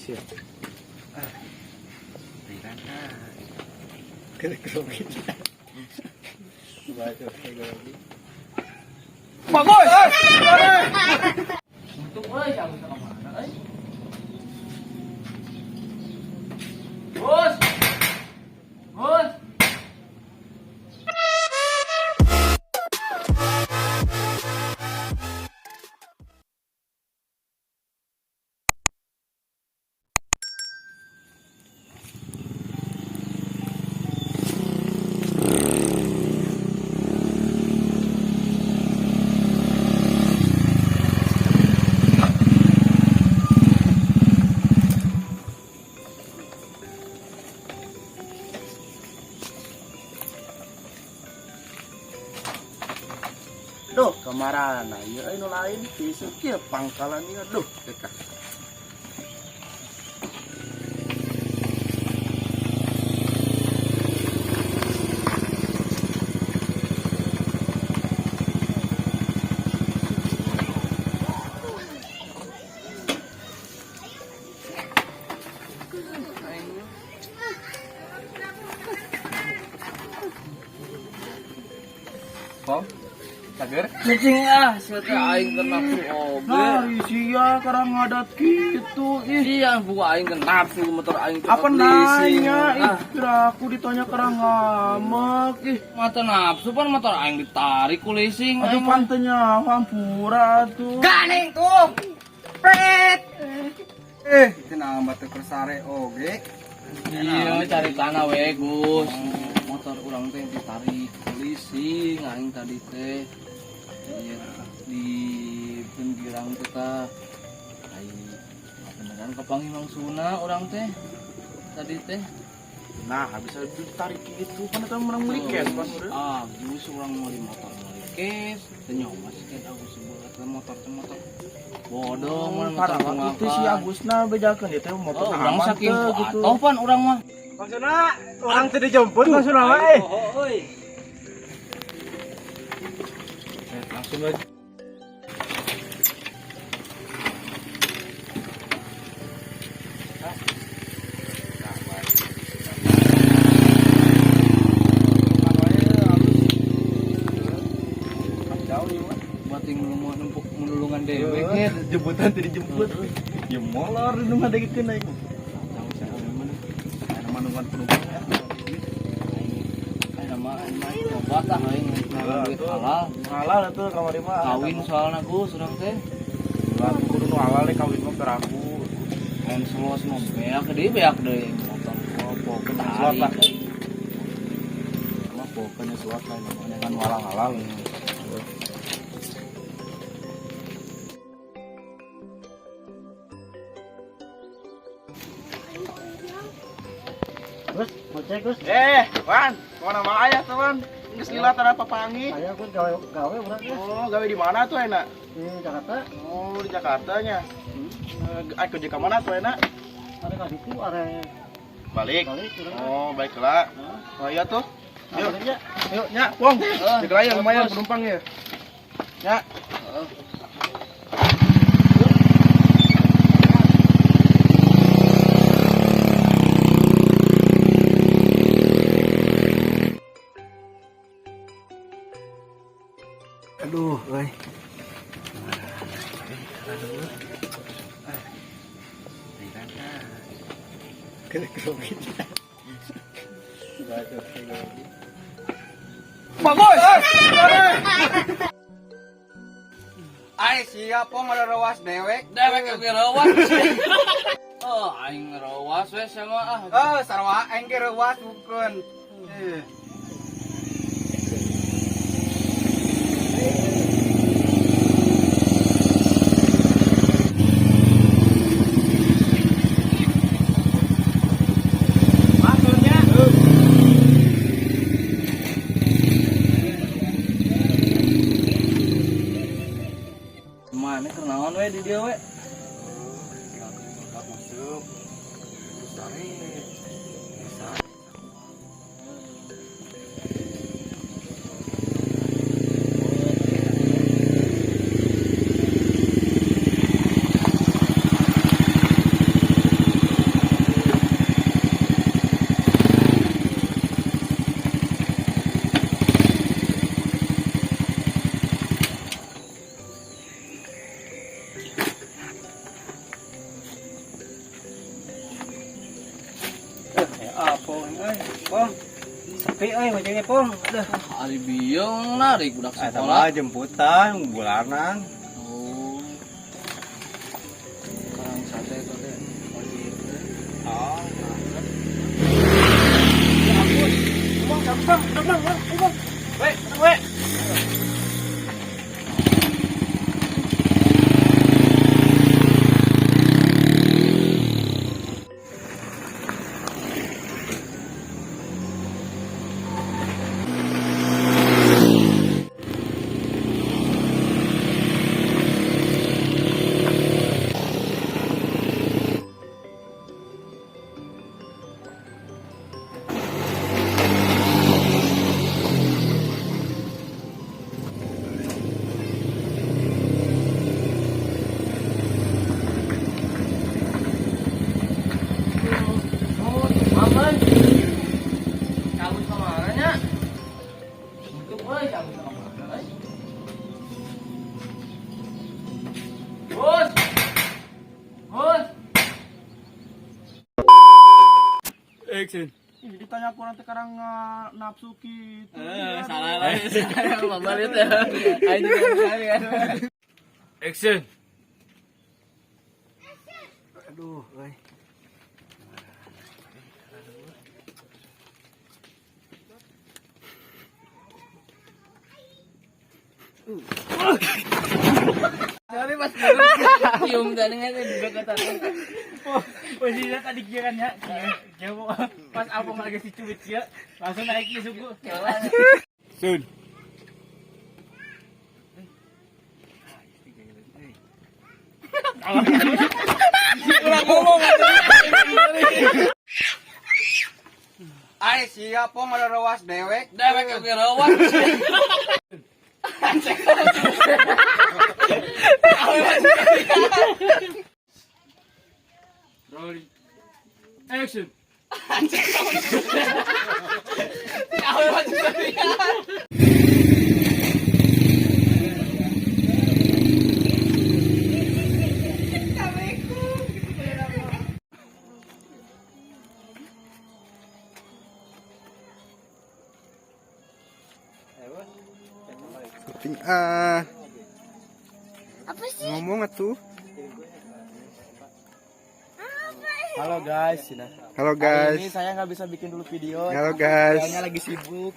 Siap. Ah. Rirana. Kere-kere. Baca lagi. Bagus. Untung euy, si Agus ka mana euy? Gus. Gus. Duh, kamarana ieu euy nu lain ti kieu pangkalan ieu, duh teka. Pom. Cager. Cicing ah, sia teh aing keur nafsu oge. Nah, sia karang ngadat gitu ih. Iya, buka aing keur nafsu motor aing cepet Apa leasing. nanya ih, Ah, kira aku ditanya karang ngamek ih. Mata nafsu pan motor aing ditarik ku leasing Aduh aing mah. pantenya hampura tuh. Ganing tuh. Pret. Eh, itu nama teu keur sare oge. Iya, cari tanah we, Gus. Motor urang teh ditarik ku leasing aing tadi teh. Iya, di pinggiran teh tah. Aing beneran kapanggih Mang Suna urang teh tadi teh. Nah, bisa ditarik gitu kan eta menang beli cash pas udah. Ah, Gus urang meuli motor meuli cash, teu nyoba sih kan Agus sebelah teh motor teh motor. Bodong mana motor Parah itu si Agusna bejakeun ieu teh motor Oh, urang aman saking teu gitu. atoh pan urang mah. Maksudna orang teu dijemput maksudna mah eh. Oh, euy. Langsung aja. Bating mau nempuk menulungan dewek ya. Jemputan tadi dijemput. Ya molor di rumah dagikeun aing. Tahu saya mana? Aya manungan penumpang ya. Aing mah aing mah tobat lah aing duit halal. Halal atuh kamari mah. Kawin soalna Gus urang teh. Lah kudu nu halal deh kawin mah peraku. Main slow mah beak deui beak deui motor. Oh, pokoknya slot lah. Tarik. Mah pokoknya slot lah namanya kan halal halal. Gus, mau cek Gus? Eh, Wan, kemana wae ya, teman? Geus lila tara papangi. Saya Gus gawe gawe urang ya Oh, gawe di mana tuh enak? di Jakarta. Oh, di Jakarta nya. Eh, aku ka mana tuh enak? Ada ka ditu are Balik. balik urang. Oh, baiklah. Oh iya tuh. Yuk, Yuk, ya. yuk, nya, Wong. Jaga lumayan penumpang ya. Nya. Aduh, euy. Rirana. Kere-kere. Bagus. Ai siap pong ada rewas dewek. Dewek ge reuwas. Oh, aing reuwas we sama ah. Eh, sarua aing ge reuwas bukeun. Eh. Maksudnya. Mana keur naon we di dieu we? Masuk. Terus tarik. Bisa. Euy, Pong. Sepi euy ngojeknya, Pong. Aduh. Ari bieu narik budak Eta sekolah. mah jemputan bulanan. Oh. Karang sate itu teh ojek teh. Oh. Bang, bang, bang, bang, bang, bang. Weh, weh. Oh, aman. Cabut kemana nya? Untuk euy, cabut kemana euy? Bos. Bos. Action. Ih, ditanya aku nanti sekarang nafsu gitu. Salah lagi. Salah itu. Aing juga kan. Action. Aduh, euy. Tapi pas cium tadi kan juga kata. Posisinya tadi kia kan ya, kia pas album lagi si cubit kia, langsung naik ke suku. Sun. Ai sia Pong ada rewas dewek. Dewek oge rawas. Rolling. Action. Syuting ah. Apa sih? Ngomong atuh. Halo guys, Halo Hari ini guys. saya nggak bisa bikin dulu video. Halo guys. Kayaknya lagi sibuk.